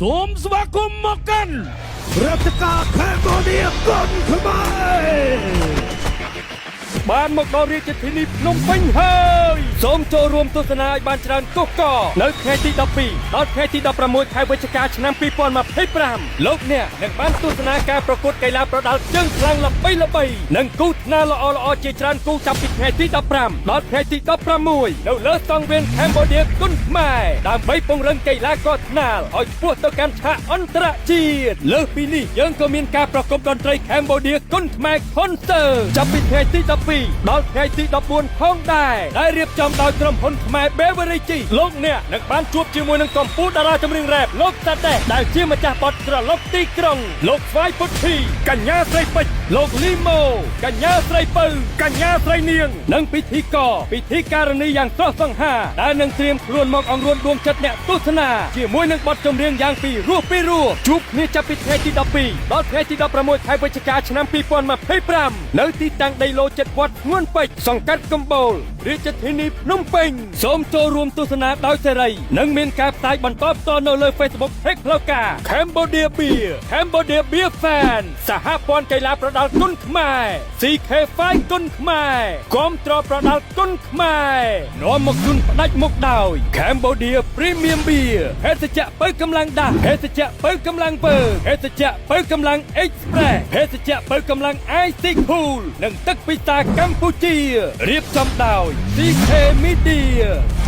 សូមស្វាគមន៍មកកាន់ ព្រឹត្តិការណ៍ Cambodia គុនខ្មែរ បានមកដល់រាជធានីភ្នំពេញហើយសូមចូលរួមទស្សនាឲ្យបានច្រើនកុះករនៅថ្ងៃទី12ដល់ថ្ងៃទី16ខែវិច្ឆិកាឆ្នាំ2025លោកអ្នកនឹងបានទស្សនាការប្រកួតកីឡាប្រដាល់ជើងខ្លាំងល្បីៗនិងគូថ្នាលល្អៗជាច្រើនគូចាប់ពីថ្ងៃទី15ដល់ថ្ងៃទី16នៅលើសង្វៀន Cambodia គុនខ្មែរដើម្បីពង្រឹងកីឡាករថ្នាលឲ្យឆ្ពោះទៅកាន់ឆាកអន្តរជាតិលើសពីនេះយើងក៏មានការប្រគំតន្ត្រី Cambodia គុនខ្មែរ Concert ចាប់ពីថ្ងៃទី12ដល់ថ្ងៃទី14ផងដែរដែលរៀបចំដោយក្រុមហ៊ុនខ្មែរ Beverage លោកអ្នកនឹងបានជួបជាមួយនឹងកម្ពុជាតារាចម្រៀងរ៉េបលោកសាតេដែលជាម្ចាស់បទក្រឡុកទីក្រុងលោកស្វាយពុទ្ធីកញ្ញាស្រីពេជ្រលោកលីម៉ូកញ្ញាស្រីពៅកញ្ញាស្រីនាង និងពិធីករពិធីការនីយ៉ាងស្រស់សង្ហាដែលនឹងត្រៀមខ្លួនមកអង្រួនដួងចិត្តអ្នកទស្សនាជាមួយនឹងបទចម្រៀងយ៉ាងពីរោះពីរោះជួបគ្នាចាប់ពីថ្ងៃទី12ដល់ថ្ងៃទី16ខែវិច្ឆិកាឆ្នាំ2025នៅទីតាំងដីឡូចិត្តវត្តងួនពេជ្រសង្កាត់កំបូលរាជធានីភ្នំពេញសូមចូលរួមទស្សនាដោយសេរីនិងមានការផ្សាយបន្តផ្ទាល់នៅលើ Facebook Page ផ្លូវការ Cambodia Beer Cambodia Beer Fan សហព័ន្ធកីឡាប្រដាល់គុនខ្មែរ CK5 គុនខ្មែរគាំទ្រប្រដាល់គុនខ្មែរនាំមកជូនផ្ដាច់មុខដោយ Cambodia Premium Beer ភេសជ្ជៈបើកម្លាំងដាស់ភេសជ្ជៈបើកម្លាំងពើភេសជ្ជៈបើកម្លាំង Express ភេសជ្ជៈបើកម្លាំង Ice Cool និងទឹកពិសាកម្ពុជារៀបចំដោយ CK Media។